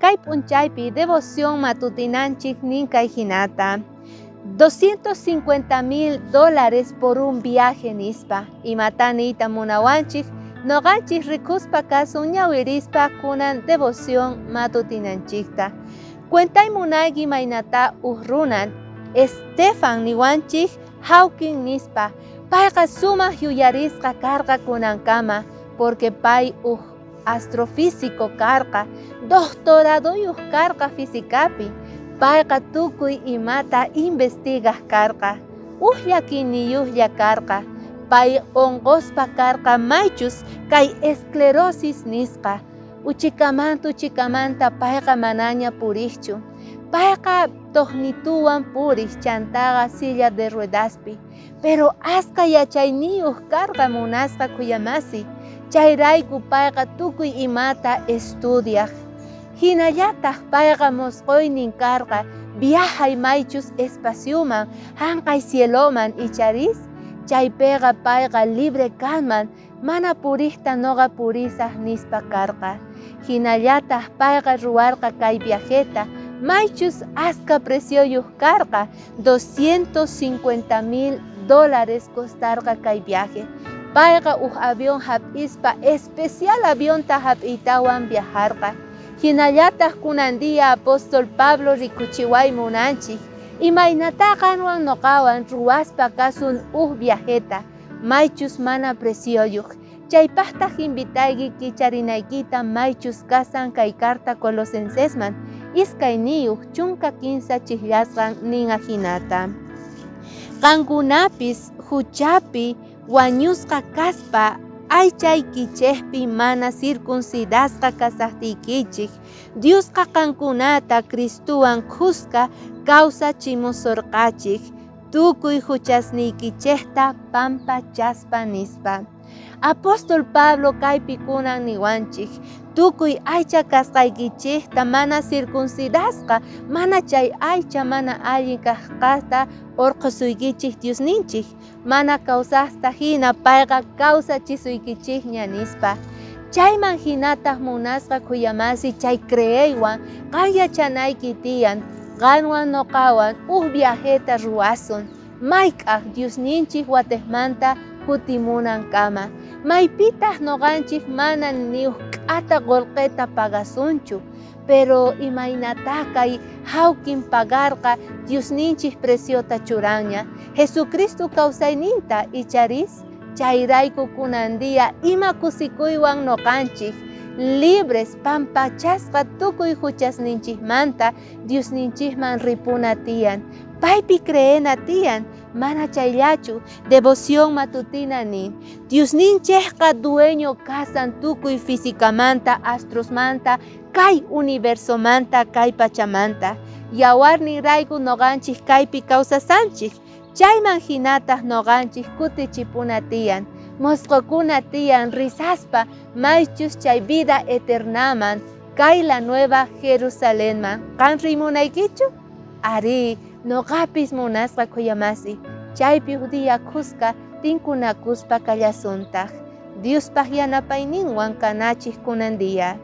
Kay p'unchaypi devoción matutinanchik nin kay hinata: 250 mil dólares por un viaje nispa. Imata niyta munawanchik? Noqanchik rikuspa kasun, ñawirispa kunan devoción matutinanchikta. Cuentay munayki imaynata uj runan Stefan niwanchik Hawking nispa. Payqa sumaq yuyarisqa karqa kunankama, porque pay uj astrofísico karqa, doctoradoyuq karqa fisicapi. Payqa tukuy imata investigaj karqa. Uj llakiyniyuqlla karqa. Pay onqospa karqa maychus kay esclerosis nisqa. Uchikamanta uchikamanta payqa manaña puriqchu. Payqa tojnituwan puriq, chantaqa silla de ruedaspi. Pero aska yachayniyuq karqa, munasqa khuyamasi. Chayrayku payqa tukuy imata estudiaj. Hinallataq payqa mosqoynin karqa viajay maychus espacioman, hanqay cieloman, icharis? Chaypiqa payqa libre kanman, mana puriqta noqa purisaj nispa karqa. Hinallataq payqa ruwarqa kay viajeta, maychus aska precioyuq karqa, 250 mil dólares costarqa kay viaje. Payqa uj avión hap'ispa, especial avionta hap'iytawan viajarqa. Hinallataq kunan día apóstol Pablo rikuchiway munanchik imaynata qanwan noqawan ruwaspa kasun uj viajeta maychus mana precioyuq. Chaypaqtaq invitayki kicharinaykita maychus kasan kay carta Colosensesman, 2 13 chijllasqan nin ajinata: Qankunapis huchapi wañusqa kaspa, aychaykichejpi mana circuncidasqa kasajtiykichej, Diosqa qankunata Cristuwan khuska kawsachimusorqachej, tukuy huchasniykichejta pampachaspa nispa. Apóstol Pablo kaypi kunan niwanchik tukuy aycha kasqaykichejta mana circuncidasqa, mana chay aycha mana allin kajqata orqhosuykichej Diosninchik, mana kawsajta hina payqa kawsachisuykichejña nispa. Chayman hinataq, munasqa khuyamasi, chay creeywan qan yachanayki tiyan qanwan noqawan uj viajeta ruwasun mayk'aj Diosninchik watejmanta kutimunankama, maypitaq noqanchik mana ni uj k'ata qolqeta pagasunchu. Pero imaynata kay Hawking pagarqa? Diosninchik preciota churanña Jesucristo kawsayninta, icharis? Chayrayku kunan día ima kusikuywan noqanchik libres, pampachasqa tukuy huchasninchikmanta Diosninchikman ripuna tiyan, paypi creena tiyan. Mana chayllachu, devoción matutina nin Diosninchikqa dueño kasan tukuy fisicamanta, astrosmanta, kay universomanta, kay pachamanta. Yawarnin rayku noqanchik kaypi kawsasanchik. Chayman hinataq noqanchik kutichipuna tiyan, mosqokuna tiyan risaspa maychus chay vida eternaman, kay la Nueva Jerusalenman. Qan rimunaykichu? Arí, noqapis, munasqa khuyamasi. Chaypi uj día khuska tinkunakuspa kallasuntaq. Diospaq yanapayninwan kanachik kunan día.